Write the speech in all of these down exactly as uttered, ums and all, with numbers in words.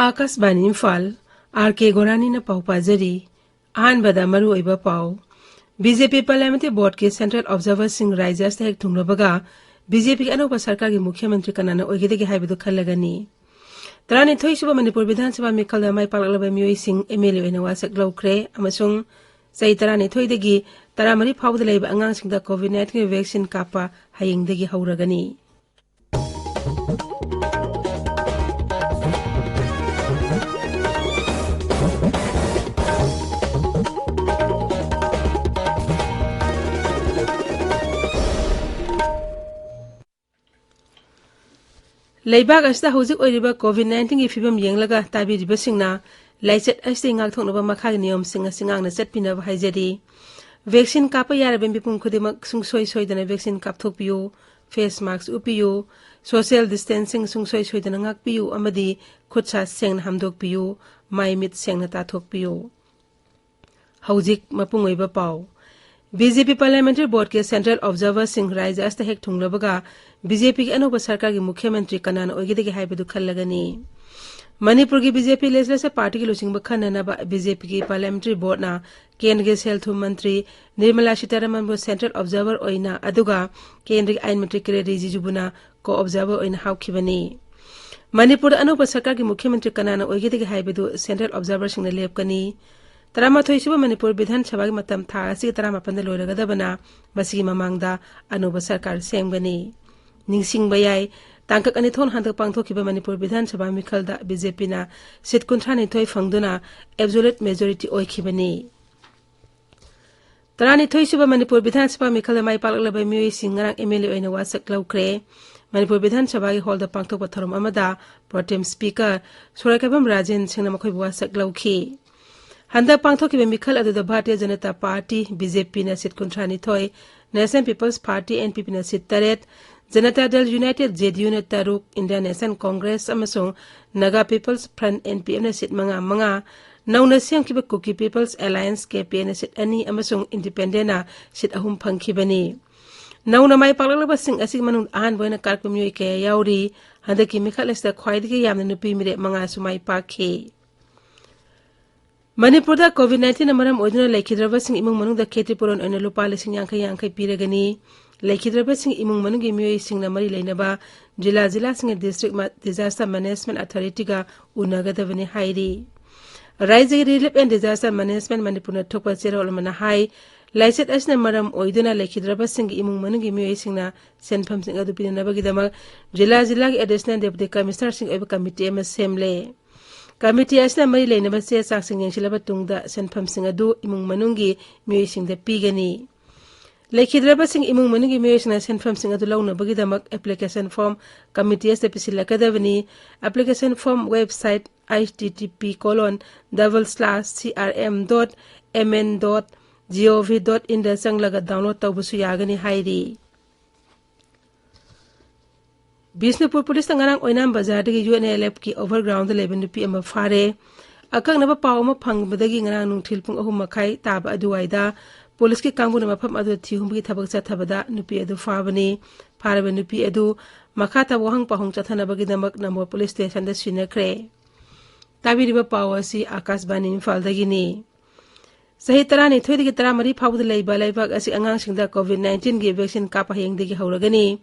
ꯑꯥꯀꯥꯁꯕꯥꯅꯤ Imphal, R ꯀꯦ ꯒꯣꯔꯥꯅꯤꯅ ꯄꯥꯎ ꯄꯥꯖꯔꯤ꯫ ꯑꯍꯥꯟꯕꯗ ꯃꯔꯨꯑꯣꯏꯕ ꯄꯥꯎ꯫ ꯕꯤ ꯖꯦ ꯄꯤ ꯄꯥꯔꯂꯤꯌꯥꯃꯦꯟꯇꯔꯤ ꯕꯣꯔꯗꯀꯤ ꯁꯦꯟꯇ꯭ꯔꯦꯜ ꯑꯣꯕꯖꯥꯔꯚꯔꯁꯤꯡ ꯔꯥꯏꯖ꯭ꯌ ꯑꯁꯤꯗ ꯍꯦꯛ ꯊꯨꯡꯂꯕꯒ ꯕꯤ ꯖꯦ ꯄꯤꯒꯤ ꯑꯅꯧꯕ ꯁꯔꯀꯥꯔꯒꯤ ꯃꯨꯈ꯭ꯌ ꯃꯟꯇ꯭ꯔꯤ ꯀꯅꯥꯅ ꯑꯣꯏꯒꯗꯒꯦ ꯍꯥꯏꯕꯗꯨ ꯈꯜꯂꯒꯅꯤ꯫ ꯇꯔꯥꯅꯤꯊꯣꯏ ꯁꯨꯕ ꯃꯅꯤꯄꯨꯔ ꯕꯤꯙꯥꯟ ꯁꯚꯥ ꯃꯤꯈꯜꯗ ꯃꯥꯏ ꯄꯥꯛꯂꯛꯂꯕ ꯃꯤꯑꯣꯏꯁꯤꯡ ꯑꯦꯝ ꯑꯦꯜ ꯑꯦ ꯑꯣꯏꯅ ꯋꯥꯁꯛ ꯂꯧꯈ꯭ꯔꯦ ꯑꯃꯁꯨꯡ ꯆꯍꯤ ꯇꯔꯥꯅꯤꯊꯣꯏꯗꯒꯤ ꯇꯔꯥꯃꯔꯤ ꯐꯥꯎꯕꯗ ꯂꯩꯕ ꯑꯉꯥꯡꯁꯤꯡꯗ ꯀꯣꯚꯤꯗ ꯅꯥꯏꯟꯇꯤꯟꯒꯤ ꯚꯦꯛꯁꯤꯟ ꯀꯥꯞꯄ ꯍꯌꯦꯡꯗꯒꯤ ꯍꯧꯔꯒꯅꯤ꯫ ꯂꯩꯕꯥꯛ ꯑꯁꯤꯗ ꯍꯧꯖꯤꯛ ꯑꯣꯏꯔꯤꯕ ꯀꯣꯚꯤꯗ ꯅꯥꯏꯟꯇꯤꯟꯒꯤ ꯐꯤꯕꯝ ꯌꯦꯡꯂꯒ ꯇꯥꯕꯤꯔꯤꯕꯁꯤꯡꯅ ꯂꯥꯏꯆꯠ ꯑꯁꯤꯗꯒꯤ ꯉꯥꯛꯊꯣꯛꯅꯕ ꯃꯈꯥꯒꯤ ꯅꯤꯌꯣꯝꯁꯤꯡ ꯑꯁꯤ ꯉꯥꯛꯅ ꯆꯠꯄꯤꯅꯕ ꯍꯥꯏꯖꯔꯤ꯫ ꯚꯦꯛꯁꯤꯟ ꯀꯥꯞꯄ ꯌꯥꯔꯕ ꯃꯤꯄꯨꯝ ꯈꯨꯗꯤꯡꯃꯛ ꯁꯨꯡꯁꯣꯏ ꯁꯣꯏꯗꯅ ꯚꯦꯛꯁꯤꯟ ꯀꯥꯞꯊꯣꯛꯄꯤꯌꯨ, ꯐꯦꯁ ꯃꯥꯛꯁ ꯎꯞꯄꯤꯌꯨ, ꯁꯣꯁꯤꯌꯦꯜ ꯗꯤꯁꯇꯦꯟꯁꯤꯡ ꯁꯨꯡꯁꯣꯏ ꯁꯣꯏꯗꯅ ꯉꯥꯛꯄꯤꯌꯨ ꯑꯃꯗꯤ ꯈꯨꯠ ꯁꯥ ꯁꯦꯡꯅ ꯍꯥꯝꯗꯣꯛꯄꯤꯌꯨ, ꯃꯥꯏ ꯃꯤꯠ ꯁꯦꯡꯅ ꯇꯥꯊꯣꯛꯄꯤꯌꯨ꯫ ꯍꯧꯖꯤꯛ ꯃꯄꯨꯡ ꯑꯣꯏꯕ ꯄꯥꯎ꯫ ꯕꯤ ꯖꯦ ꯄꯤ ꯄꯥꯔꯂꯤꯌꯥꯃꯦꯟꯇꯔꯤ ꯕꯣꯔꯗꯀꯤ ꯁꯦꯟꯇ꯭ꯔꯦꯜ ꯑꯣꯕꯖꯥꯔꯚꯔꯁꯤꯡ ꯔꯥꯏꯖ꯭ꯌ ꯑꯁꯤꯗ ꯍꯦꯛ ꯊꯨꯡꯂꯕꯒ ꯕꯤ ꯖꯦ ꯄꯤꯒꯤ ꯑꯅꯧꯕ ꯁꯔꯀꯥꯔꯒꯤ ꯃꯨꯈ꯭ꯌ ꯃꯟꯇ꯭ꯔꯤ ꯀꯅꯥꯅ ꯑꯣꯏꯒꯗꯒꯦ ꯍꯥꯏꯕꯗꯨ ꯈꯜꯂꯒꯅꯤ꯫ ꯃꯅꯤꯄꯨꯔꯒꯤ ꯕꯤ ꯖꯦ ꯄꯤ ꯂꯦꯖꯤꯁꯂꯦꯆꯔ ꯄꯥꯔꯇꯤꯒꯤ ꯂꯨꯆꯤꯡꯕ ꯈꯟꯅꯅꯕ ꯕꯤ ꯖꯦ ꯄꯤꯒꯤ ꯄꯥꯔꯂꯤꯌꯥꯃꯦꯟꯇꯔꯤ ꯕꯣꯔꯗꯅ ꯀꯦꯟꯗ꯭ꯔꯒꯤ ꯁꯦꯜ ꯊꯨꯝ ꯃꯟꯇ꯭ꯔꯤ ꯅꯤꯔꯃꯂꯥ ꯁꯤꯇꯥꯔꯥꯃꯟꯕꯨ ꯁꯦꯟꯇ꯭ꯔꯦꯜ ꯑꯣꯕꯖꯥꯔꯚꯔ ꯑꯣꯏꯅ, ꯑꯗꯨꯒ ꯀꯦꯟꯗ꯭ꯔꯒꯤ ꯑꯥꯏꯟ ꯃꯟꯇ꯭ꯔꯤ ꯀꯤꯔꯦꯟ ꯔꯤꯖꯤꯖꯨꯕꯨꯅ ꯀꯣ ꯑꯣꯕꯖꯥꯔꯚꯔ ꯑꯣꯏꯅ ꯍꯥꯞꯈꯤꯕꯅꯤ꯫ ꯃꯅꯤꯄꯨꯔꯗ ꯑꯅꯧꯕ ꯁꯔꯀꯥꯔꯒꯤ ꯃꯨꯈ꯭ꯌ ꯃꯟꯇ꯭ꯔꯤ ꯀꯅꯥꯅ ꯑꯣꯏꯒꯗꯒꯦ ꯍꯥꯏꯕꯗꯨ ꯁꯦꯟꯇ꯭ꯔꯦꯜ ꯑꯣꯕꯖꯥꯔꯚꯔꯁꯤꯡꯅ ꯂꯦꯞꯀꯅꯤ꯫ ꯇꯔꯥꯃꯥꯊꯣꯏ ꯁꯨꯕ ꯃꯅꯤꯄꯨꯔ ꯕꯤꯙꯥꯟ ꯁꯚꯥꯒꯤ ꯃꯇꯝ ꯊꯥ ꯑꯁꯤꯒꯤ ꯇꯔꯥꯃꯥꯄꯟꯗ ꯂꯣꯏꯔꯒꯗꯕꯅ ꯃꯁꯤꯒꯤ ꯃꯃꯥꯡꯗ ꯑꯅꯧꯕ ꯁꯔꯀꯥꯔ ꯁꯦꯝꯒꯅꯤ꯫ ꯅꯤꯡꯁꯤꯡꯕ ꯌꯥꯏ, ꯇꯥꯡꯀꯛ ꯑꯅꯤ ꯊꯣꯛꯅ ꯍꯟꯗꯛ ꯄꯥꯡꯊꯣꯛꯈꯤꯕ ꯃꯅꯤꯄꯨꯔ ꯕꯤꯙꯥꯟ ꯁꯚꯥ ꯃꯤꯈꯜꯗ ꯕꯤ ꯖꯦ ꯄꯤꯅ ꯁꯤꯠ ꯀꯨꯟꯊ꯭ꯔꯥꯅꯤꯊꯣꯏ ꯐꯪꯗꯨꯅ ꯑꯦꯕꯖꯣꯂꯨꯠ ꯃꯦꯖꯣꯔꯤꯇꯤ ꯑꯣꯏꯈꯤꯕꯅꯤ꯫ ꯇꯔꯥꯅꯤꯊꯣꯏ ꯁꯨꯕ ꯃꯅꯤꯄꯨꯔ ꯕꯤꯙꯥꯟ ꯁꯚꯥ ꯃꯤꯈꯜꯗ ꯃꯥꯏ ꯄꯥꯛꯂꯛꯂꯕ ꯃꯤꯑꯣꯏꯁꯤꯡ ꯉꯔꯥꯡ ꯑꯦꯝ ꯑꯦꯜ ꯑꯦ ꯑꯣꯏꯅ ꯋꯥꯁꯛ ꯂꯧꯈ꯭ꯔꯦ꯫ ꯃꯅꯤꯄꯨꯔ ꯕꯤꯙꯥꯟ ꯁꯚꯥꯒꯤ ꯍꯣꯜꯗ ꯄꯥꯡꯊꯣꯛꯄ ꯊꯧꯔꯝ ꯑꯃꯗ ꯄ꯭ꯔꯣꯇꯦꯝ ꯁ꯭ꯄꯤꯀꯔ ꯁꯣꯔꯥꯏꯀꯥꯏꯕꯝ ꯔꯥꯖꯦꯟ ꯁꯤꯡꯅ ꯃꯈꯣꯏꯕꯨ ꯋꯥꯁꯛ ꯂꯧꯈꯤ꯫ ꯍꯟꯗꯛ ꯄꯥꯡꯊꯣꯛꯈꯤꯕ ꯃꯤꯈꯜ ꯑꯗꯨꯗ Bharatiya Janata party, B J ꯄꯤꯅ ꯁꯤꯠ ꯀꯨꯟꯊ꯭ꯔꯥꯅꯤꯊꯣꯏ, national people's party, N P ꯄꯤꯅ ꯁꯤꯠ ꯇꯔꯦꯠ, ꯖꯅꯇꯥ ꯗꯜ ꯌꯨꯅꯥꯏꯇꯦꯗ, ꯖꯦ ꯗꯤ ꯌꯨꯅ ꯇꯔꯨꯛ, ꯏꯟꯗꯤꯌꯥꯟ ꯅꯦꯁꯅꯦꯜ ꯀꯣꯡꯒ꯭ꯔꯦꯁ ꯑꯃꯁꯨꯡ Naga people's front, N P ꯑꯦꯐꯅ ꯁꯤꯠ ꯃꯉꯥ ꯃꯉꯥ, ꯅꯧꯅ ꯁꯦꯝꯈꯤꯕ ꯀꯨꯀꯤ ꯄꯤꯄꯜꯁ ꯑꯦꯂꯥꯌꯟꯁ, ꯀꯦ ꯄꯤ ꯑꯦꯅ ꯁꯤꯠ ꯑꯅꯤ ꯑꯃꯁꯨꯡ ꯏꯟꯗꯤꯄꯦꯟꯗꯦꯟꯅ ꯁꯤꯠ ꯑꯍꯨꯝ ꯐꯪꯈꯤꯕꯅꯤ꯫ ꯅꯧꯅ ꯃꯥꯏ ꯄꯥꯛꯂꯛꯂꯕꯁꯤꯡ ꯑꯁꯤꯒꯤ ꯃꯅꯨꯡꯗ ꯑꯍꯥꯟꯕ ꯑꯣꯏꯅ ꯀꯥꯔꯛꯄ ꯃꯤꯑꯣꯏ ꯀꯌꯥ ꯌꯥꯎꯔꯤ꯫ ꯍꯟꯗꯛꯀꯤ ꯃꯤꯈꯜ ꯑꯁꯤꯗ ꯈ꯭ꯋꯥꯏꯗꯒꯤ ꯌꯥꯝꯅ ꯅꯨꯄꯤ ꯃꯤꯔꯦꯞ ꯃꯉꯥꯁꯨ ꯃꯥꯏ ꯄꯥꯛꯈꯤ꯫ ꯃꯅꯤꯄꯨꯔꯗ COVID nineteenꯅ ꯃꯔꯝ ꯑꯣꯏꯗꯨꯅ ꯂꯩꯈꯤꯗ꯭ꯔꯕꯁꯤꯡ ꯏꯃꯨꯡ ꯃꯅꯨꯡꯗ ꯈꯦꯇ꯭ꯔꯤꯄꯨꯔꯣꯟ ꯑꯣꯏꯅ ꯂꯨꯄꯥ ꯂꯤꯁꯤꯡ ꯌꯥꯡꯈꯩ ꯌꯥꯡꯈꯩ ꯄꯤꯔꯒꯅꯤ꯫ ꯂꯩꯈꯤꯗ꯭ꯔꯕꯁꯤꯡ ꯏꯃꯨꯡ ꯃꯅꯨꯡꯒꯤ ꯃꯤꯑꯣꯏꯁꯤꯡꯅ ꯃꯔꯤ ꯂꯩꯅꯕ ꯖꯤꯂꯥ ꯖꯤꯂꯥꯁꯤꯡꯒꯤ District Ma-, Disaster Management Authorityꯒ ꯎꯅꯒꯗꯕꯅꯤ ꯍꯥꯏꯔꯤ꯫ ꯔꯥꯏꯖ꯭ꯌꯒꯤ Relief and Disaster Management ꯃꯅꯤꯄꯨꯔꯅ ꯊꯣꯛꯄ ꯆꯦꯔꯣꯜ ꯑꯃꯅ ꯍꯥꯏ, ꯂꯥꯏꯆꯠ ꯑꯁꯤꯅ ꯃꯔꯝ ꯑꯣꯏꯗꯨꯅ ꯂꯩꯈꯤꯗ꯭ꯔꯕꯁꯤꯡꯒꯤ ꯏꯃꯨꯡ ꯃꯅꯨꯡꯒꯤ ꯃꯤꯑꯣꯏꯁꯤꯡꯅ ꯁꯦꯟꯐꯝꯁꯤꯡ ꯑꯗꯨ ꯄꯤꯅꯅꯕꯒꯤꯗꯃꯛ ꯖꯤꯂꯥ ꯖꯤꯂꯥꯒꯤ Additional Deputy Commissionerꯁꯤꯡ ꯑꯣꯏꯕ ꯀꯃꯤꯇꯤ ꯑꯃ ꯁꯦꯝꯂꯦ꯫ ꯀꯃꯤꯇꯤ ꯑꯁꯤꯅ ꯃꯔꯤ ꯂꯩꯅꯕ ꯆꯦ ꯆꯥꯡꯁꯤꯡ ꯌꯦꯡꯁꯤꯜꯂꯕ ꯇꯨꯡꯗ ꯁꯦꯟꯐꯝꯁꯤꯡ ꯑꯗꯨ ꯏꯃꯨꯡ ꯃꯅꯨꯡꯒꯤ ꯃꯤꯑꯣꯏꯁꯤꯡꯗ ꯄꯤꯒꯅꯤ꯫ ꯂꯩꯈꯤꯗ꯭ꯔꯕꯁꯤꯡ ꯏꯃꯨꯡ ꯃꯅꯨꯡꯒꯤ ꯃꯤꯑꯣꯏꯁꯤꯡꯅ ꯁꯦꯟꯐꯝꯁꯤꯡ ꯑꯗꯨ ꯂꯧꯅꯕꯒꯤꯗꯃꯛ application form ꯀꯃꯤꯇꯤ ꯑꯁꯤꯗ ꯄꯤꯁꯤꯜꯂꯛꯀꯗꯕꯅꯤ꯫ Application form website http colon double slash crm dot mn dot gov dot inꯗ ꯆꯪꯂꯒ download ꯇꯧꯕꯁꯨ ꯌꯥꯒꯅꯤ ꯍꯥꯏꯔꯤ꯫ ꯕꯤꯁꯅꯨꯄꯨꯔ ꯄꯨꯂꯤꯁꯅ ꯉꯔꯥꯡ ꯑꯣꯏꯅꯥꯝ ꯕꯖꯥꯔꯗꯒꯤ ꯌꯨ ꯑꯦꯟ ꯑꯦꯜ ꯑꯦꯐꯀꯤ overgroundꯗ ꯂꯩꯕ ꯅꯨꯄꯤ ꯑꯃ ꯐꯥꯔꯦ꯫ ꯑꯀꯛꯅꯕ ꯄꯥꯎ ꯑꯃ ꯐꯪꯕꯗꯒꯤ ꯉꯔꯥꯡ ꯅꯨꯡꯊꯤꯜ ꯄꯨꯡ ꯑꯍꯨꯝ ꯃꯈꯥꯏ ꯇꯥꯕ ꯑꯗꯨꯋꯥꯏꯗ ꯄꯨꯂꯤꯁꯀꯤ ꯀꯥꯡꯕꯨꯅ ꯃꯐꯝ ꯑꯗꯨꯗ ꯊꯤ ꯍꯨꯝꯕꯒꯤ ꯊꯕꯛ ꯆꯠꯊꯕꯗ ꯅꯨꯄꯤ ꯑꯗꯨ ꯐꯥꯕꯅꯤ꯫ ꯐꯥꯔꯕ ꯅꯨꯄꯤ ꯑꯗꯨ ꯃꯈꯥ ꯇꯥꯕ ꯋꯥꯍꯪ ꯄꯥꯎꯍꯪ ꯆꯠꯊꯅꯕꯒꯤꯗꯃꯛ ꯅꯝꯕꯣꯜ ꯄꯨꯂꯤꯁ ꯁ꯭ꯇꯦꯁꯟꯗ ꯁꯤꯟꯅꯈ꯭ꯔꯦ꯫ ꯇꯥꯕꯤꯔꯤꯕ ꯄꯥꯎ ꯑꯁꯤ ꯑꯥꯀꯥꯁꯕꯥꯅꯤ ꯏꯝꯐꯥꯜꯗꯒꯤꯅꯤ꯫ ꯆꯍꯤ ꯇꯔꯥꯅꯤꯊꯣꯏꯗꯒꯤ ꯇꯔꯥꯃꯔꯤ ꯐꯥꯎꯕꯗ ꯂꯩꯕ ꯂꯩꯕꯥꯛ ꯑꯁꯤ ꯑꯉꯥꯡꯁꯤꯡꯗ COVID nineteenꯒꯤ vaccine ꯀꯥꯞꯄ ꯍꯌꯦꯡꯗꯒꯤ ꯍꯧꯔꯒꯅꯤ꯫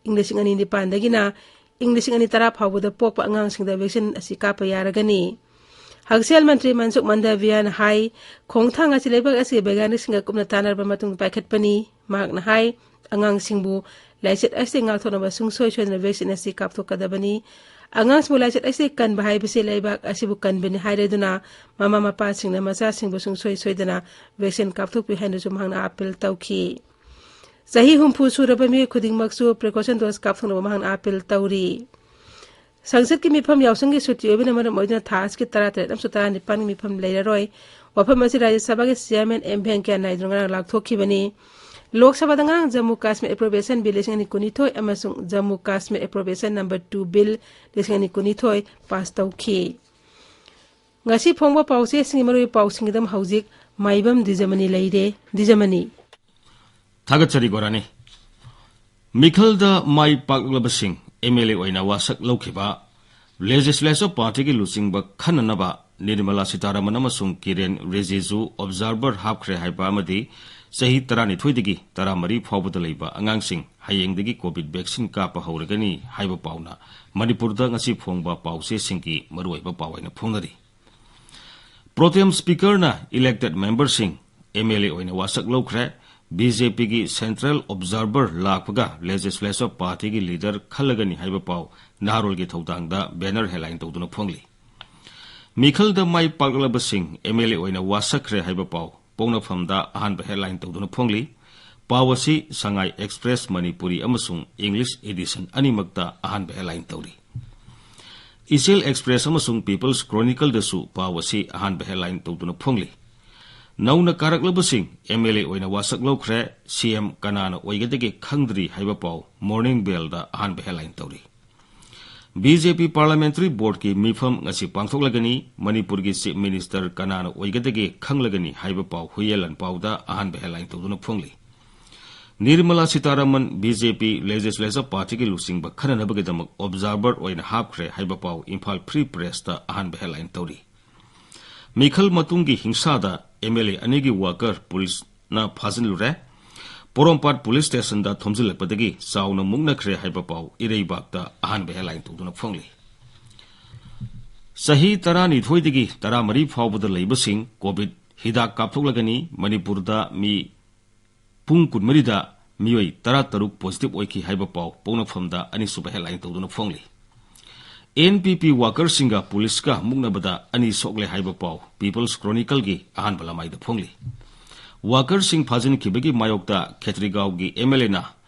ꯏꯪ ꯂꯤꯁꯤꯡ ꯑꯅꯤ ꯅꯤꯄꯥꯟꯗꯒꯤꯅ ꯏꯪ ꯂꯤꯁꯤꯡ ꯑꯅꯤ ꯇꯔꯥ ꯐꯥꯎꯕꯗ ꯄꯣꯛꯄ ꯑꯉꯥꯡꯁꯤꯡꯗ vaccine ꯑꯁꯤ ꯀꯥꯞꯄ ꯌꯥꯔꯒꯅꯤ꯫ ꯍꯛꯁꯦꯜ ꯃꯟꯇ꯭ꯔꯤ ꯃꯟꯁꯨꯈ ꯃꯟꯗꯥꯚꯤꯌꯥꯅ ꯍꯥꯏ, ꯈꯣꯡꯊꯥꯡ ꯑꯁꯤ ꯂꯩꯕꯥꯛ ꯑꯁꯤꯒꯤ ꯕꯩꯒ꯭ꯌꯥꯅꯤꯛꯁꯤꯡꯒ ꯀꯨꯞꯅ ꯇꯥꯟꯅꯔꯕ ꯃꯇꯨꯡꯗ ꯄꯥꯏꯈꯠꯄꯅꯤ꯫ ꯃꯍꯥꯛꯅ ꯍꯥꯏ, ꯑꯉꯥꯡꯁꯤꯡꯕꯨ ꯂꯥꯏꯆꯠ ꯑꯁꯤꯗꯒꯤ ꯉꯥꯛꯊꯣꯛꯅꯕ ꯁꯨꯡꯁꯣꯏ ꯁꯣꯏꯗꯅ vaccine ꯑꯁꯤ ꯀꯥꯞꯊꯣꯛꯀꯗꯕꯅꯤ꯫ ꯑꯉꯥꯡꯁꯤꯡꯕꯨ ꯂꯥꯏꯆꯠ ꯑꯁꯤꯗꯒꯤ ꯀꯟꯕ ꯍꯥꯏꯕꯁꯤ ꯂꯩꯕꯥꯛ ꯑꯁꯤꯕꯨ ꯀꯟꯕꯅꯤ ꯍꯥꯏꯔꯗꯨꯅ ꯃꯃꯥ ꯃꯄꯥꯁꯤꯡꯅ ꯃꯆꯥꯁꯤꯡꯕꯨ ꯁꯨꯡꯁꯣꯏ ꯁꯣꯏꯗꯅ vaccine ꯀꯥꯞꯊꯣꯛꯄꯤꯌꯨ ꯍꯥꯏꯅꯁꯨ ꯃꯍꯥꯛꯅ appeal ꯇꯧꯈꯤ꯫ ꯆꯍꯤ ꯍꯨꯝꯐꯨ ꯁꯨꯔꯕ ꯃꯤꯑꯣꯏ ꯈꯨꯗꯤꯡꯃꯛꯁꯨ precaution dose ꯀꯥꯞꯊꯣꯛꯅꯕ ꯃꯍꯥꯛꯅ appeal ꯇꯧꯔꯤ꯫ ꯁꯪꯁꯠꯀꯤ ꯃꯤꯐꯝ ꯌꯥꯎꯁꯪꯒꯤ ꯁꯨꯇꯤ ꯑꯣꯏꯕꯅ ꯃꯔꯝ ꯑꯣꯏꯗꯨꯅ ꯊꯥ ꯑꯁꯤꯒꯤ ꯇꯔꯥꯇꯔꯦꯠ ꯑꯃꯁꯨꯡ ꯇꯔꯥꯅꯤꯄꯥꯟꯒꯤ ꯃꯤꯐꯝ ꯂꯩꯔꯔꯣꯏ꯫ ꯋꯥꯐꯝ ꯑꯁꯤ ꯔꯥꯖ꯭ꯌ ꯁꯚꯥꯒꯤ chairman ꯑꯦꯝ ꯚꯦꯡꯀꯌꯥ ꯅꯥꯏꯗꯨꯅ ꯉꯔꯥꯡ ꯂꯥꯎꯊꯣꯛꯈꯤꯕꯅꯤ꯫ ꯂꯣꯛ ꯁꯚꯥꯗ ꯉꯔꯥꯡ ꯖꯝꯃꯨ ꯀꯥꯁꯃꯤꯔ ꯑꯦꯄ꯭ꯔꯣꯄ꯭ꯔꯤꯌꯦꯁꯟ ꯕꯤꯜ ꯂꯤꯁꯤꯡ ꯑꯅꯤ ꯀꯨꯟꯅꯤꯊꯣꯏ ꯑꯃꯁꯨꯡ Jammu Kashmir appropriation number two bill ꯂꯤꯁꯤꯡ ꯑꯅꯤ ꯀꯨꯟꯅꯤꯊꯣꯏ ꯄꯥꯁ ꯇꯧꯈꯤ꯫ ꯉꯁꯤ ꯐꯣꯡꯕ ꯄꯥꯎꯆꯦꯁꯤꯡꯒꯤ ꯃꯔꯨꯑꯣꯏꯕ ꯄꯥꯎꯁꯤꯡꯒꯤꯗꯃꯛ ꯍꯧꯖꯤꯛ ꯃꯥꯏꯕꯝ ꯗꯤꯖꯃꯅꯤ ꯂꯩꯔꯦ꯫ ꯗꯤꯖꯃꯅꯤ꯫ ꯊꯥꯒꯠꯆꯔꯤ ꯒꯣꯔꯥꯅꯤ꯫ ꯃꯤꯈꯜꯗ ꯃꯥꯏ ꯄꯥꯛꯂꯕꯁꯤꯡ ꯑꯦꯝ ꯑꯦꯜ ꯑꯦ ꯑꯣꯏꯅ ꯋꯥꯁꯛ ꯂꯧꯈꯤꯕ ꯂꯦꯖꯤꯁꯂꯦꯆꯔ ꯄꯥꯔꯇꯤꯒꯤ ꯂꯨꯆꯤꯡꯕ ꯈꯟꯅꯅꯕ ꯅꯤꯔꯃꯂꯥ ꯁꯤꯇꯥꯔꯥꯃꯟ ꯑꯃꯁꯨꯡ ꯀꯤꯔꯦꯟ ꯔꯤꯖꯤꯖꯨ ꯑꯣꯕꯖꯥꯔꯚꯔ ꯍꯥꯞꯈ꯭ꯔꯦ ꯍꯥꯏꯕ ꯑꯃꯗꯤ ꯆꯍꯤ ꯇꯔꯥꯅꯤꯊꯣꯏꯗꯒꯤ ꯇꯔꯥꯃꯔꯤ ꯐꯥꯎꯕꯗ ꯂꯩꯕ ꯑꯉꯥꯡꯁꯤꯡ ꯍꯌꯦꯡꯗꯒꯤ ꯀꯣꯚꯤꯗ ꯚꯦꯛꯁꯤꯟ ꯀꯥꯞꯄ ꯍꯧꯔꯒꯅꯤ ꯍꯥꯏꯕ ꯄꯥꯎꯅ ꯃꯅꯤꯄꯨꯔꯗ ꯉꯁꯤ ꯐꯣꯡꯕ ꯄꯥꯎꯆꯦꯁꯤꯡꯒꯤ ꯃꯔꯨꯑꯣꯏꯕ ꯄꯥꯎ ꯑꯣꯏꯅ ꯐꯣꯡꯅꯔꯤ꯫ ꯄ꯭ꯔꯣꯇꯦꯝ ꯁ꯭ꯄꯤꯀꯔꯅ ꯏꯂꯦꯛꯇꯦꯗ ꯃꯦꯝꯕꯔꯁꯤꯡ ꯑꯦꯝ ꯑꯦꯜ ꯑꯦ ꯑꯣꯏꯅ ꯋꯥꯁꯛ ꯂꯧꯈ꯭ꯔꯦ꯫ ꯕꯤ ꯖꯦ ꯄꯤꯒꯤ ꯁꯦꯟꯇ꯭ꯔꯦꯜ ꯑꯣꯕꯖꯥꯔꯚꯔ ꯂꯥꯛꯄꯒ ꯂꯦꯖꯤꯁꯂꯦꯆꯔ ꯄꯥꯔꯇꯤꯒꯤ ꯂꯤꯗꯔ ꯈꯜꯂꯒꯅꯤ ꯍꯥꯏꯕ ꯄꯥꯎ ꯅꯍꯥꯔꯣꯜꯒꯤ ꯊꯧꯗꯥꯡꯗ ꯕꯦꯅꯔ ꯍꯦꯗꯂꯥꯏꯟ ꯇꯧꯗꯨꯅ ꯐꯣꯡꯂꯤ꯫ ꯃꯤꯈꯜꯗ ꯃꯥꯏ ꯄꯥꯛꯂꯕꯁꯤꯡ ꯑꯦꯝ ꯑꯦꯜ ꯑꯦ ꯑꯣꯏꯅ ꯋꯥꯁꯛꯈ꯭ꯔꯦ ꯍꯥꯏꯕ ꯄꯥꯎ ꯄꯣꯛꯅꯐꯝꯗ ꯑꯍꯥꯟꯕ ꯍꯦꯗꯂꯥꯏꯟ ꯇꯧꯗꯨꯅ ꯐꯣꯡꯂꯤ꯫ ꯄꯥꯎ ꯑꯁꯤ ꯁꯉꯥꯏ ꯑꯦꯛꯁꯄ꯭ꯔꯦꯁ ꯃꯅꯤꯄꯨꯔꯤ ꯑꯃꯁꯨꯡ ꯏꯪꯂꯤꯁ ꯏꯗꯤꯁꯟ ꯑꯅꯤꯃꯛꯇ ꯑꯍꯥꯟꯕ ꯍꯦꯗꯂꯥꯏꯟ ꯇꯧꯔꯤ꯫ ꯏꯆꯦꯜ ꯑꯦꯛꯁꯄ꯭ꯔꯦꯁ ꯑꯃꯁꯨꯡ ꯄꯤꯄꯜꯁ ꯀ꯭ꯔꯣꯅꯤꯀꯜꯗꯁꯨ ꯄꯥꯎ ꯑꯁꯤ ꯑꯍꯥꯟꯕ ꯍꯦꯗꯂꯥꯏꯟ ꯇꯧꯗꯨꯅ ꯐꯣꯡꯂꯤ꯫ ꯅꯧꯅ ꯀꯥꯔꯛꯂꯕꯁꯤꯡ ꯑꯦꯝ ꯑꯦꯜ ꯑꯦ ꯑꯣꯏꯅ ꯋꯥꯁꯛ ꯂꯧꯈ꯭ꯔꯦ, ꯁꯤ ꯑꯦꯝ ꯀꯅꯥꯅ ꯑꯣꯏꯒꯗꯒꯦ ꯈꯪꯗ꯭ꯔꯤ ꯍꯥꯏꯕ ꯄꯥꯎ ꯃꯣꯔꯅꯤꯡ ꯕꯦꯜꯗ ꯑꯍꯥꯟꯕ ꯍꯦꯗꯂꯥꯏꯟ ꯇꯧꯔꯤ꯫ ꯕꯤ ꯖꯦ ꯄꯤ ꯄꯥꯔꯂꯥꯃꯦꯟꯇꯔꯤ ꯕꯣꯔꯗꯀꯤ ꯃꯤꯐꯝ ꯉꯁꯤ ꯄꯥꯡꯊꯣꯛꯂꯒꯅꯤ, ꯃꯅꯤꯄꯨꯔꯒꯤ ꯆꯤꯐ ꯃꯤꯅꯤꯁꯇꯔ ꯀꯅꯥꯅ ꯑꯣꯏꯒꯗꯒꯦ ꯈꯪꯂꯒꯅꯤ ꯍꯥꯏꯕ ꯄꯥꯎ ꯍꯨꯏꯌꯦꯟ ꯂꯥꯟꯄꯥꯎꯗ ꯑꯍꯥꯟꯕ ꯍꯦꯗꯂꯥꯏꯟ ꯇꯧꯗꯨꯅ ꯐꯣꯡꯂꯤ꯫ ꯅꯤꯔꯃꯂꯥ ꯁꯤꯇꯥꯔꯥꯃꯟ ꯕꯤ ꯖꯦ ꯄꯤ ꯂꯦꯖꯤꯁꯂꯦꯆꯔ ꯄꯥꯔꯇꯤꯒꯤ ꯂꯨꯆꯤꯡꯕ ꯈꯟꯅꯅꯕꯒꯤꯗꯃꯛ ꯑꯣꯕꯖꯥꯔꯚꯔ ꯑꯣꯏꯅ ꯍꯥꯞꯈ꯭ꯔꯦ ꯍꯥꯏꯕ ꯄꯥꯎ ꯏꯝꯐꯥꯜ ꯐ꯭ꯔꯤ ꯄ꯭ꯔꯦꯁꯇ ꯑꯍꯥꯟꯕ ꯍꯦꯗꯂꯥꯏꯟ ꯇꯧꯔꯤ꯫ ꯃꯤꯈꯜ ꯃꯇꯨꯡꯒꯤ ꯍꯤꯡꯁꯥꯗ ꯑꯦꯝ ꯑꯦꯜ ꯑꯦ ꯑꯅꯤꯒꯤ ꯋꯥꯀꯔ ꯄꯨꯂꯤꯁꯅ ꯐꯥꯖꯤꯜꯂꯨꯔꯦ꯫ ꯄꯣꯔꯣꯝꯄꯥꯠ ꯄꯨꯂꯤꯁ ꯁ꯭ꯇꯦꯁꯟꯗ ꯊꯣꯝꯖꯤꯜꯂꯛꯄꯗꯒꯤ ꯆꯥꯎꯅ ꯃꯨꯛꯅꯈ꯭ꯔꯦ ꯍꯥꯏꯕ ꯄꯥꯎ ꯏꯔꯩꯕꯥꯛꯇ ꯑꯍꯥꯟꯕ ꯍꯦꯗꯂꯥꯏꯟ ꯇꯧꯗꯨꯅ ꯐꯣꯡꯂꯤ꯫ ꯆꯍꯤ ꯇꯔꯥꯅꯤꯊꯣꯏꯗꯒꯤ ꯇꯔꯥꯃꯔꯤ ꯐꯥꯎꯕꯗ ꯂꯩꯕꯁꯤꯡ ꯀꯣꯚꯤꯗ ꯍꯤꯗꯥꯛ ꯀꯥꯞꯊꯣꯛꯂꯒꯅꯤ꯫ ꯃꯅꯤꯄꯨꯔꯗ ꯃꯤ ꯄꯨꯡ ꯀꯨꯟꯃꯔꯤꯗ ꯃꯤꯑꯣꯏ ꯇꯔꯥꯇꯔꯨꯛ ꯄꯣꯖꯤꯇꯤꯚ ꯑꯣꯏꯈꯤ ꯍꯥꯏꯕ ꯄꯥꯎ ꯄꯣꯛꯅꯐꯝꯗ ꯑꯅꯤꯁꯨꯕ ꯍꯦꯗꯂꯥꯏꯟ ꯇꯧꯗꯨꯅ ꯐꯣꯡꯂꯤ꯫ ꯑꯦꯟ ꯄꯤ ꯄꯤ ꯋꯥꯀꯔꯁꯤꯡꯒ ꯄꯨꯂꯤꯁꯀ ꯃꯨꯛꯅꯕꯗ ꯑꯅꯤ ꯁꯣꯛꯂꯦ ꯍꯥꯏꯕ ꯄꯥꯎ ꯄꯤꯄꯜꯁ ꯀ꯭ꯔꯣꯅꯤꯀꯜꯒꯤ ꯑꯍꯥꯟꯕ ꯂꯃꯥꯏꯗ ꯐꯣꯡꯂꯤ꯫ ꯋꯥꯀꯔꯁꯤꯡ ꯐꯥꯖꯤꯟꯈꯤꯕꯒꯤ ꯃꯥꯌꯣꯛꯇ ꯈꯦꯇ꯭ꯔꯤꯒꯥꯎꯒꯤ ꯑꯦꯝ ꯑꯦꯜ ꯑꯦꯅ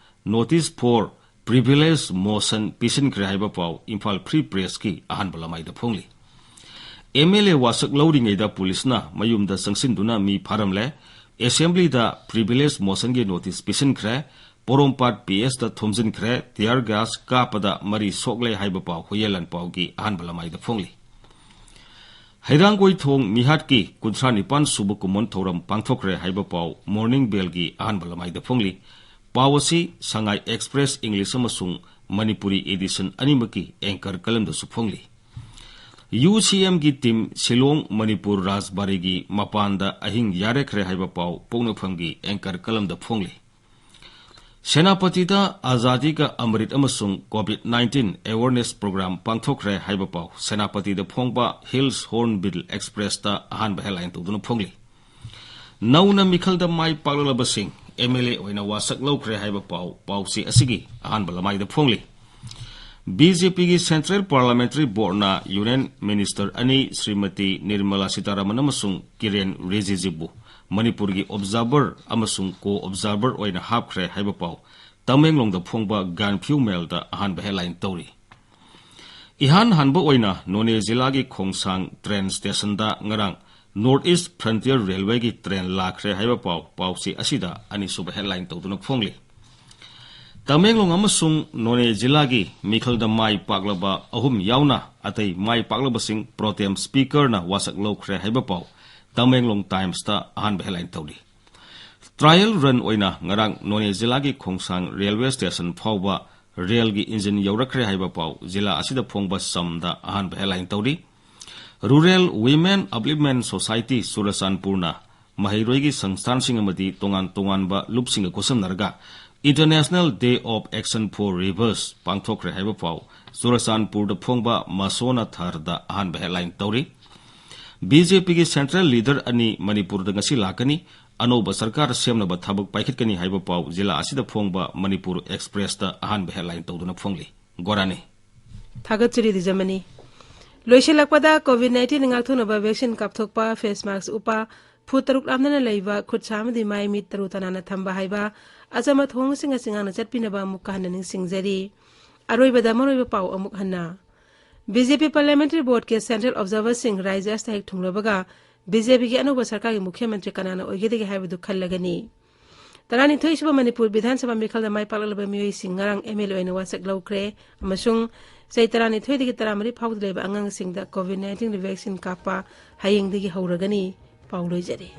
ꯅꯣꯇꯤꯁ ꯐꯣꯔ ꯄ꯭ꯔꯤꯚꯤꯂꯦꯖ ꯃꯣꯁꯟ ꯄꯤꯁꯤꯟꯈ꯭ꯔꯦ ꯍꯥꯏꯕ ꯄꯥꯎ ꯏꯝꯐꯥꯜ ꯐ꯭ꯔꯤ ꯄ꯭ꯔꯦꯁꯀꯤ ꯑꯍꯥꯟꯕ ꯂꯃꯥꯏꯗ ꯐꯣꯡꯂꯤ꯫ ꯑꯦꯝ ꯑꯦꯜ ꯑꯦ ꯋꯥꯁꯛ ꯂꯧꯔꯤꯉꯩꯗ ꯄꯨꯂꯤꯁꯅ ꯃꯌꯨꯝꯗ ꯆꯪꯁꯤꯟꯗꯨꯅ ꯃꯤ ꯐꯥꯔꯝꯂꯦ꯫ ꯑꯦꯁꯦꯝꯕ꯭ꯂꯤꯗ ꯄ꯭ꯔꯤꯚꯤꯂꯦꯖ ꯃꯣꯁꯟꯒꯤ ꯅꯣꯇꯤꯁ ꯄꯤꯁꯤꯟꯈ꯭ꯔꯦ꯫ ꯄꯣꯔꯣꯝꯄꯥꯠ ꯄꯤ ꯑꯦꯁꯇ ꯊꯣꯝꯖꯤꯟꯈ꯭ꯔꯦ꯫ ꯇꯤꯌꯥꯔ ꯒ꯭ꯌꯥꯁ ꯀꯥꯞꯄꯗ ꯃꯔꯤ ꯁꯣꯛꯂꯦ ꯍꯥꯏꯕ ꯄꯥꯎ ꯍꯨꯏꯌꯦꯟ ꯂꯥꯟꯄꯥꯎꯒꯤ ꯑꯍꯥꯟꯕ ꯂꯃꯥꯏꯗ ꯐꯣꯡꯂꯤ꯫ ꯍꯩꯔꯥꯡꯒꯣꯏꯊꯣꯡ ꯃꯤꯍꯥꯠꯀꯤ ꯀꯨꯟꯊ꯭ꯔꯥ ꯅꯤꯄꯥꯟ ꯁꯨꯕ ꯀꯨꯝꯑꯣꯟ ꯊꯧꯔꯝ ꯄꯥꯡꯊꯣꯛꯈ꯭ꯔꯦ ꯍꯥꯏꯕ ꯄꯥꯎ ꯃꯣꯔꯅꯤꯡ ꯕꯦꯜꯒꯤ ꯑꯍꯥꯟꯕ ꯂꯃꯥꯏꯗ ꯐꯣꯡꯂꯤ꯫ ꯄꯥꯎ ꯑꯁꯤ ꯁꯉꯥꯏ ꯑꯦꯛꯁꯄ꯭ꯔꯦꯁ ꯏꯪꯂꯤꯁ ꯑꯃꯁꯨꯡ ꯃꯅꯤꯄꯨꯔꯤ ꯏꯗꯤꯁꯟ ꯑꯅꯤꯃꯛꯀꯤ ꯑꯦꯡꯀꯔ ꯀꯂꯝꯗꯁꯨ ꯐꯣꯡꯂꯤ꯫ ꯌꯨ ꯁꯤ ꯑꯦꯝꯒꯤ ꯇꯤꯝ ꯁꯤꯂꯣꯡ ꯃꯅꯤꯄꯨꯔ ꯔꯥꯖꯕꯥꯔꯤꯒꯤ ꯃꯄꯥꯟꯗ ꯑꯍꯤꯡ ꯌꯥꯔꯦꯛꯈ꯭ꯔꯦ ꯍꯥꯏꯕ ꯄꯥꯎ ꯄꯣꯛꯅꯐꯝꯒꯤ ꯑꯦꯡꯀꯔ ꯀꯂꯝꯗ ꯐꯣꯡꯂꯤ꯫ ꯁꯦꯅꯥꯄꯇꯤꯗ ꯑꯖꯥꯗꯤ ꯀꯥ ꯑꯃꯔꯤꯠ ꯑꯃꯁꯨꯡ ꯀꯣꯚꯤꯗ ꯅꯥꯏꯟꯇꯤꯟ ꯑꯦꯋꯥꯔꯅꯦꯁ ꯄ꯭ꯔꯣꯒ꯭ꯔꯥꯝ ꯄꯥꯡꯊꯣꯛꯈ꯭ꯔꯦ ꯍꯥꯏꯕ ꯄꯥꯎ ꯁꯦꯅꯥꯄꯇꯤꯗ ꯐꯣꯡꯕ ꯍꯤꯜꯁ ꯍꯣꯔꯟꯕꯤꯜ ꯑꯦꯛꯁꯄ꯭ꯔꯦꯁꯇ ꯑꯍꯥꯟꯕ ꯍꯦꯗꯂꯥꯏꯟ ꯇꯧꯗꯨꯅ ꯐꯣꯡꯂꯤ꯫ ꯅꯧꯅ ꯃꯤꯈꯜꯗ ꯃꯥꯏ ꯄꯥꯛꯂꯛꯂꯕꯁꯤꯡ ꯑꯦꯝ ꯑꯦꯜ ꯑꯦ ꯑꯣꯏꯅ ꯋꯥꯁꯛ ꯂꯧꯈ꯭ꯔꯦ ꯍꯥꯏꯕ ꯄꯥꯎ ꯄꯥꯎꯆꯦ ꯑꯁꯤꯒꯤ ꯑꯍꯥꯟꯕ ꯂꯃꯥꯏꯗ ꯐꯣꯡꯂꯤ꯫ ꯕꯤ ꯖꯦ ꯄꯤꯒꯤ ꯁꯦꯟꯇ꯭ꯔꯦꯜ ꯄꯥꯔꯂꯥꯃꯦꯟꯇꯔꯤ ꯕꯣꯔꯗꯅ ꯌꯨꯅꯤꯌꯟ ꯃꯤꯅꯤꯁꯇꯔ ꯑꯅꯤ ꯁ꯭ꯔꯤꯃꯇꯤ ꯅꯤꯔꯃꯂꯥ ꯁꯤꯇꯥꯔꯥꯃꯟ ꯑꯃꯁꯨꯡ ꯀꯤꯔꯦꯟ ꯔꯤꯖꯤꯖꯨꯕꯨ ꯃꯅꯤꯄꯨꯔꯒꯤ ꯑꯣꯕꯖꯥꯔꯚꯔ ꯑꯃꯁꯨꯡ ꯀꯣ ꯑꯣꯕꯖꯥꯔꯚꯔ ꯑꯣꯏꯅ ꯍꯥꯞꯈ꯭ꯔꯦ ꯍꯥꯏꯕ ꯄꯥꯎ ꯇꯃꯦꯡꯂꯣꯡꯗ ꯐꯣꯡꯕ ꯒꯥꯟꯐ꯭ꯌꯨ ꯃꯦꯜꯗ ꯑꯍꯥꯟꯕ ꯍꯦꯗꯂꯥꯏꯟ ꯇꯧꯔꯤ꯫ ꯏꯍꯥꯟ ꯍꯥꯟꯕ ꯑꯣꯏꯅ ꯅꯣꯅꯦ ꯖꯤꯂꯥꯒꯤ ꯈꯣꯡꯁꯥꯡ ꯇ꯭ꯔꯦꯟ ꯁ꯭ꯇꯦꯁꯟꯗ ꯉꯔꯥꯡ ꯅꯣꯔꯠ ꯏꯁ ꯐ꯭ꯔꯟꯇꯤꯌꯔ ꯔꯦꯜꯋꯦꯒꯤ ꯇ꯭ꯔꯦꯟ ꯂꯥꯛꯈ꯭ꯔꯦ ꯍꯥꯏꯕ ꯄꯥꯎ ꯄꯥꯎꯆꯦ ꯑꯁꯤꯗ ꯑꯅꯤꯁꯨꯕ ꯍꯦꯗꯂꯥꯏꯟ ꯇꯧꯗꯨꯅ ꯐꯣꯡꯂꯤ꯫ ꯇꯃꯦꯡꯂꯣꯡ ꯑꯃꯁꯨꯡ ꯅꯣꯅꯦ ꯖꯤꯂꯥꯒꯤ ꯃꯤꯈꯜꯗ ꯃꯥꯏ ꯄꯥꯛꯂꯕ ꯑꯍꯨꯝ ꯌꯥꯎꯅ ꯑꯇꯩ ꯃꯥꯏ ꯄꯥꯛꯂꯕꯁꯤꯡ ꯄ꯭ꯔꯣꯇꯦꯝ ꯁ꯭ꯄꯤꯀꯔꯅ ꯋꯥꯁꯛ ꯂꯧꯈ꯭ꯔꯦ ꯍꯥꯏꯕ ꯄꯥꯎ ꯇꯃꯦꯡꯂꯣꯡ ꯇꯥꯏꯝꯁꯇ ꯑꯍꯥꯟꯕ ꯍꯦꯗꯂꯥꯏꯟ ꯇꯧꯔꯤ꯫ ꯇ꯭ꯔꯥꯏꯌꯦꯜ ꯔꯟ ꯑꯣꯏꯅ ꯉꯔꯥꯡ ꯅꯣꯅꯦ ꯖꯤꯂꯥꯒꯤ ꯈꯣꯡꯁꯥꯡ ꯔꯦꯜꯋꯦ ꯁ꯭ꯇꯦꯁꯟ ꯐꯥꯎꯕ ꯔꯦꯜꯒꯤ ꯏꯟꯖꯤꯟ ꯌꯧꯔꯛꯈ꯭ꯔꯦ ꯍꯥꯏꯕ ꯄꯥꯎ ꯖꯤꯂꯥ ꯑꯁꯤꯗ ꯐꯣꯡꯕ ꯁꯝꯗ ꯑꯍꯥꯟꯕ ꯍꯦꯗꯂꯥꯏꯟ ꯇꯧꯔꯤ꯫ ꯔꯨꯔꯦꯜ ꯋꯤꯃꯦꯟ ꯑꯞꯂꯤꯞꯃꯦꯟ ꯁꯣꯁꯥꯏꯇꯤ ꯆꯨꯔꯆꯥꯟꯄꯨꯔꯅ ꯃꯍꯩꯔꯣꯏꯒꯤ ꯁꯪꯁꯊꯥꯟꯁꯤꯡ ꯑꯃꯗꯤ ꯇꯣꯉꯥꯟ ꯇꯣꯉꯥꯟꯕ ꯂꯨꯞꯁꯤꯡꯒ ꯈꯨꯠꯁꯝꯅꯔꯒ International Day of Action for Rivers ꯄꯥꯡꯊꯣꯛꯈ꯭ꯔꯦ ꯍꯥꯏꯕ ꯄꯥꯎ ꯆꯨꯔꯆꯥꯟꯄꯨꯔꯗ ꯐꯣꯡꯕ ꯃꯁꯣꯅ ꯊꯔꯗ ꯑꯍꯥꯟꯕ ꯍꯦꯗꯂꯥꯏꯟ ꯇꯧꯔꯤ꯫ ꯕꯤ ꯖꯦ ꯄꯤꯒꯤ ꯁꯦꯟꯇ꯭ꯔꯦꯜ ꯂꯤꯗꯔ ꯑꯅꯤ ꯃꯅꯤꯄꯨꯔꯗ ꯉꯁꯤ ꯂꯥꯛꯀꯅꯤ꯫ ꯑꯅꯧꯕ ꯁꯔꯀꯥꯔ ꯁꯦꯝꯅꯕ ꯊꯕꯛ ꯄꯥꯏꯈꯠꯀꯅꯤ ꯍꯥꯏꯕ ꯄꯥꯎ ꯖꯤꯂꯥ ꯑꯁꯤꯗ ꯐꯣꯡꯕ ꯃꯅꯤꯄꯨꯔ ꯑꯦꯛꯁꯄ꯭ꯔꯦꯁꯇ ꯑꯍꯥꯟꯕ ꯍꯦꯗꯂꯥꯏꯟ ꯇꯧꯗꯨꯅ ꯐꯣꯡꯂꯤ꯫ ꯒꯣꯔꯥꯅꯤ꯫ ꯊꯥꯒꯠꯆꯔꯤ ꯗꯤꯖꯃꯅꯤ꯫ ꯂꯣꯏꯁꯤꯜꯂꯛꯄꯗ ꯀꯣꯚꯤꯗ ꯅꯥꯏꯟꯇꯤꯟ ꯉꯥꯛꯊꯣꯛꯅꯕ ꯚꯦꯛꯁꯤꯟ ꯀꯥꯞꯊꯣꯛꯄ, ꯐꯦꯁ ꯃꯥꯛꯁ ꯎꯞꯄ, ꯐꯨꯠ ꯇꯔꯨꯛ ꯂꯥꯞꯅꯅ ꯂꯩꯕ, ꯈꯨꯠ ꯁꯥ ꯑꯃꯗꯤ ꯃꯥꯏ ꯃꯤꯠ ꯇꯔꯨ ꯇꯅꯥꯟꯅ ꯊꯝꯕ ꯍꯥꯏꯕ ꯑꯆꯝꯕ ꯊꯧꯑꯣꯡꯁꯤꯡ ꯑꯁꯤ ꯉꯥꯛꯅ ꯆꯠꯄꯤꯅꯕ ꯑꯃꯨꯛꯀ ꯍꯟꯅ ꯅꯤꯡꯁꯤꯡꯖꯔꯤ꯫ ꯑꯔꯣꯏꯕꯗ ꯃꯔꯨꯑꯣꯏꯕ ꯄꯥꯎ ꯑꯃꯨꯛ ꯍꯟꯅ꯫ ꯕꯤ ꯖꯦ ꯄꯤ ꯄꯥꯔꯂꯤꯌꯥꯃꯦꯟꯇꯔꯤ ꯕꯣꯔꯗꯀꯤ ꯁꯦꯟꯇ꯭ꯔꯦꯜ ꯑꯣꯕꯖꯥꯔꯚꯔꯁꯤꯡ ꯔꯥꯏꯖ꯭ꯌ ꯑꯁꯤꯗ ꯍꯦꯛ ꯊꯨꯡꯂꯕꯒ ꯕꯤ ꯖꯦ ꯄꯤꯒꯤ ꯑꯅꯧꯕ ꯁꯔꯀꯥꯔꯒꯤ ꯃꯨꯈ꯭ꯌ ꯃꯟꯇ꯭ꯔꯤ ꯀꯅꯥꯅ ꯑꯣꯏꯒꯗꯒꯦ ꯍꯥꯏꯕꯗꯨ ꯈꯜꯂꯒꯅꯤ꯫ ꯇꯔꯥꯅꯤꯊꯣꯏꯁꯨꯕ ꯃꯅꯤꯄꯨꯔ ꯕꯤꯙꯥꯟ ꯁꯚꯥ ꯃꯤꯈꯜꯗ ꯃꯥꯏ ꯄꯥꯛꯂꯛꯂꯕ ꯃꯤꯑꯣꯏꯁꯤꯡ ꯉꯔꯥꯡ ꯑꯦꯝ ꯑꯦꯜ ꯑꯦ ꯑꯣꯏꯅ ꯋꯥꯁꯛ ꯂꯧꯈ꯭ꯔꯦ ꯑꯃꯁꯨꯡ ꯆꯍꯤ ꯇꯔꯥꯅꯤꯊꯣꯏꯗꯒꯤ ꯇꯔꯥꯃꯔꯤ ꯐꯥꯎꯕꯗ ꯂꯩꯕ ꯑꯉꯥꯡꯁꯤꯡꯗ ꯀꯣꯚꯤꯗ ꯅꯥꯏꯟꯇꯤꯟꯒꯤ ꯚꯦꯛꯁꯤꯟ ꯀꯥꯞꯄ ꯍꯌꯦꯡꯗꯒꯤ ꯍꯧꯔꯒꯅꯤ꯫ ꯄꯥꯎ ꯂꯣꯏꯖꯔꯦ꯫